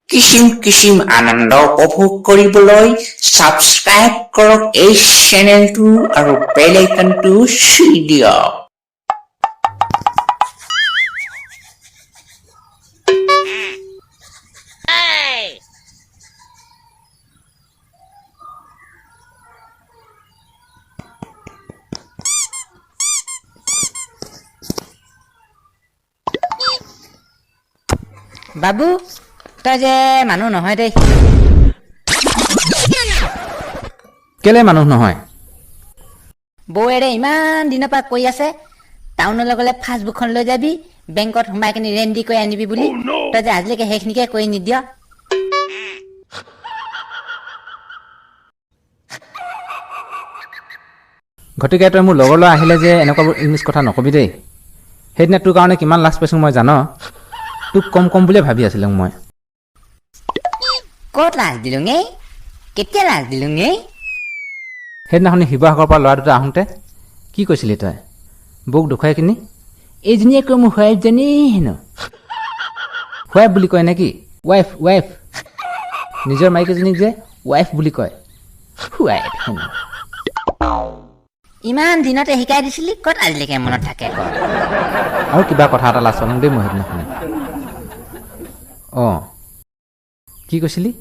কিচিম কিচিম আনন্দ উপভোগ কৰিবলৈ ছাবস্ক্ৰাইব কৰক এই চেনেলটো আৰু বেল আইকনটো চুই দিয়ক। বাবু, তই যে মানুহ নহয় দেই। কেলে মানুহ নহয়? বৌৱেৰে ইমান দিনৰ পৰা কৈ আছে টাউনলৈ গ'লে পাছবুকখন লৈ যাবি, বেংকত সোমাই কিনি ৰেণ্ডি কৰি আনিবি বুলি। তই যে আজিলৈকে সেইখিনিকে কৰি নিদিয়। গতিকে তই মোৰ লগৰ ল'ৰা আহিলে যে এনেকুৱাবোৰ ইংলিছ কথা নকবি দেই। সেইদিনা তোৰ কাৰণে কিমান লাজ পাইছোঁ মই জান। তোক কম কম বুলিয়ে ভাবি আছিলোঁ মই। ক'ত লাজ দিলোং এই? কেতিয়া লাজ দিলোং এই? সেইদিনাখনি শিৱসাগৰৰ পৰা ল'ৰা দুটা আহোঁতে কি কৈছিলি তই? বৌক দেখুৱাই কিনি এইজনীয়ে কৈ মোৰ ৱাইফজনী হেনো। ৱাইফ বুলি কয় নেকি? Wife, wife. নিজৰ মাইকীজনীক যে ৱাইফ বুলি কয়, ৱাইফ হেনো। ইমান দিনতে শিকাই দিছিলি, ক'ত আজিলৈকে মনত থাকে ক? আৰু কিবা কথা এটা লাজ পালোঁ দেই মই সেইদিনাখনি। অঁ, কি কৈছিলি?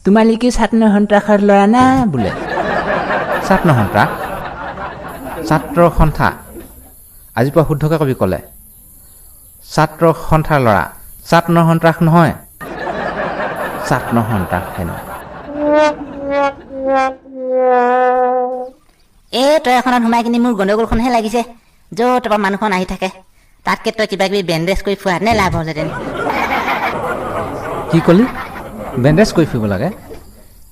তোমালোকে ছাত্ৰ সন্ত্ৰাসৰ ল'ৰা না বোলে? ছাত্ৰ সন্ত্ৰাস, ছাত্ৰ সন্থা। আজিৰ পৰা শুদ্ধকৈ কবি ক'লে, ছাত্ৰ সন্থাৰ ল'ৰা, ছাত্ৰ সন্ত্ৰাস নহয়, ছাত্ৰ সন্ত্ৰাস হেনো। এই তই এখনত সোমাই কিনি মোৰ গণ্ডগোলখনহে লাগিছে, য'ত পৰা মানুহখন আহি থাকে। তাতকৈ তই কিবা কিবি বেণ্ডেজ কৰি ফুৰা নে লাভ হ'লহেঁতেন। কি ক'লি? বেণ্ডেজ কৰি ফুৰিব লাগে?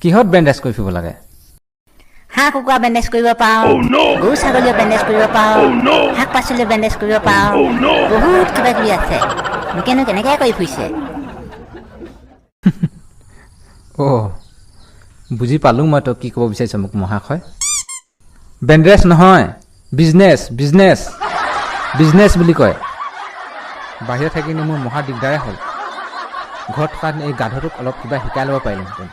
কিহত বেণ্ডেজ কৰি ফুৰিব লাগে? হাঁহ কুকুৰা বেণ্ডেজ কৰিব পাৰোঁ, গৰু ছাগলীও বেণ্ডেজ কৰিব পাৰোঁ, শাক পাচলিও বেণ্ডেজ কৰিব পাৰোঁ, বহুত কিবা কিবি আছে। লোকেনো কেনেকৈ কৰি ফুৰিছে? অ', বুজি পালোঁ মই তই কি ক'ব বিচাৰিছ মোক মহাশয়। বেণ্ডেজ নহয়, বিজনেছ, বিজনেছ, বিজনেছ বুলি কয়। বাহিৰত থাকি কিনে মোৰ মহা দিগদাৰে হ'ল। ঘৰত থকা এই গাধটোক অলপ কিবা শিকাই ল'ব পাৰিলোহেঁতেন।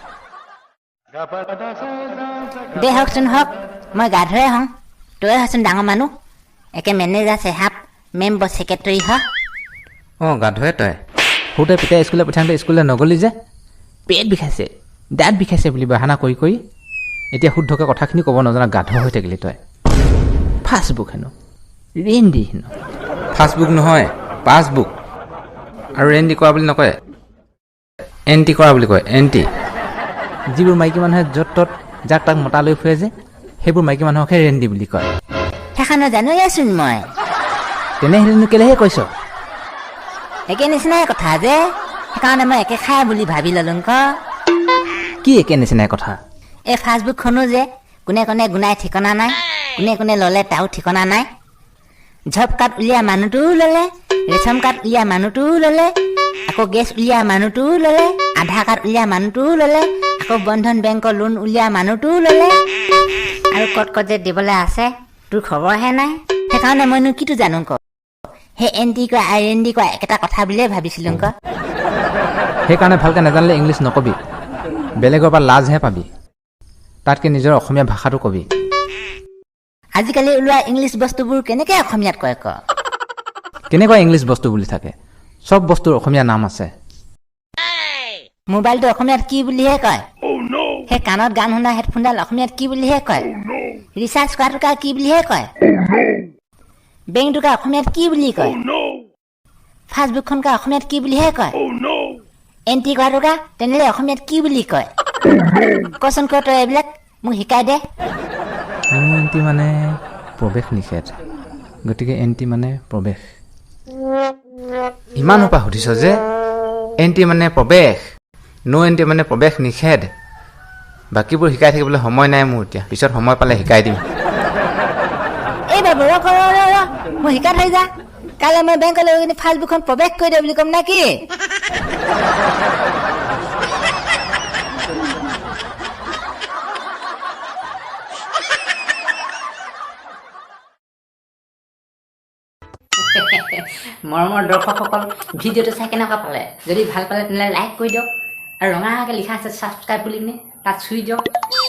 দে হওকচোন হওক, মই গাধৰে হওঁ, তই হচোন ডাঙৰ মানুহ, একে মেনেজাৰ চেহাব, মেম্বৰ ছেক্ৰেটেৰী হ। অঁ, গাধৰে তই। সৰুতে পিতাই স্কুললৈ পঠিয়াওঁতে স্কুললৈ নগ'লি যে, পেট বিষাইছে, দাঁত বিষাইছে বুলি বাহানা কৰি কৰি এতিয়া শুদ্ধকৈ কথাখিনি ক'ব নজনা গাধ হৈ থাকিলি তই। ফাষ্টবুক হেনো, ৰেণ্ডি হেনো। ফাষ্টবুক নহয়, পাছবুক। আৰু ৰেণ্ডি কৰা বুলি নকয়, এণ্টি কৰা বুলি কয়, এণ্টি। যিবোৰ মাইকী মানুহে য'ত ত'ত যাক তাক মতা লৈ ফুৰে যে, সেইবোৰ মাইকী মানুহকহে ৰেণ্ডি বুলি কয়। সেইখনো জানোৱেচোন মই। তেনেহ'লেনো কেলেহে কৈছ? একে নিচিনাই কথা যে, সেইকাৰণে মই একে খাই বুলি ভাবি ল'লো ক। কি একে নিচিনাই কথা? এই ফাষ্টবুকখনো যে কোনে কোনে গুণাই ঠিকনা নাই, কোনে কোনে ল'লে তাৰো ঠিকনা নাই। জব কাৰ্ড উলিওৱা মানুহটোও ল'লে, ৰেচন কাৰ্ড উলিওৱা মানুহটোও ল'লে, আকৌ গেছ উলিওৱা মানুহটোও ল'লে, আধাৰ কাৰ্ড উলিওৱা মানুহটোও ল'লে, আকৌ বন্ধন বেংকৰ লোন উলিওৱা মানুহটোও ল'লে, আৰু ক'ত ক'ত যে দিবলৈ আছে তোৰ খবৰহে নাই। সেইকাৰণে মইনো কিটো জানো ক? সেই এন টি কোৱা আই এন ডি কোৱা একেটা কথা বুলিয়ে ভাবিছিলোঁ ক। সেইকাৰণে ভালকৈ নাজানিলে ইংলিছ নকবি, বেলেগৰ পৰা লাজহে পাবি। তাতকৈ নিজৰ অসমীয়া ভাষাটো কবি। আজিকালি ওলোৱা ইংলিছ বস্তুবোৰ কেনেকৈ অসমীয়াত কয় ক? কেনেকুৱা ইংলিছ বস্তু বুলি থাকে? চব বস্তুৰ অসমীয়া নাম আছে। মোবাইলটো অসমীয়াত কি বুলিহে কয়? সেই কাণত গান শুনা হেডফোনডাল অসমীয়াত কি বুলিহে কয়? ৰিচাৰ্জ কৰাটোকা কি বুলিহে কয়? বেংকটোকা অসমীয়াত কি বুলি কয়? ফাষ্টবুকখনকা অসমীয়াত কি বুলিহে কয়? এণ্ট্ৰি কৰাটোকা তেনেহ'লে অসমীয়াত কি বুলি কয়? কচোন ক তই, এইবিলাক মোক শিকাই দে। নো এণ্ট্ৰি মানে প্ৰৱেশ নিষেধ, গতিকে এণ্ট্ৰি মানে প্ৰৱেশ। ইমান সোপা সুধিছ যে, এণ্ট্ৰি মানে প্ৰৱেশ, নো এণ্ট্ৰি মানে প্ৰৱেশ নিষেধ। বাকীবোৰ শিকাই থাকিবলৈ সময় নাই মোৰ এতিয়া, পিছত সময় পালে শিকাই দিম। এই বাবু ৰ ৰ ৰ ৰ, মোক শিকাই থৈ যা। কাইলৈ মই বেংকলৈ গৈ কিনি ফাষ্টবুকখন প্ৰৱেশ কৰি দে বুলি ক'ম নে কি? মৰমৰ দৰ্শকসকল, ভিডিঅ'টো চাই কেনেকুৱা পালে? যদি ভাল পালে, তেনেহ'লে লাইক কৰি দিয়ক আৰু ৰঙাকৈ লিখা আছে ছাবস্ক্ৰাইব বুলি কিনে, তাত চুই দিয়ক।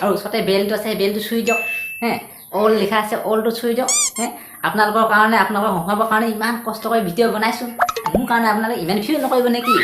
আৰু ওচৰতে বেলটো আছে, সেই বেলটো চুই দিয়ক। হে, অল লিখা আছে, অলটো চুই দিয়ক। হে, আপোনালোকৰ কাৰণে, আপোনালোকৰ হহুৱাবৰ কাৰণে ইমান কষ্ট কৰি ভিডিঅ' বনাইছোঁ। মোৰ কাৰণে আপোনালোকে ইমান ফিল নকৰিব নেকি?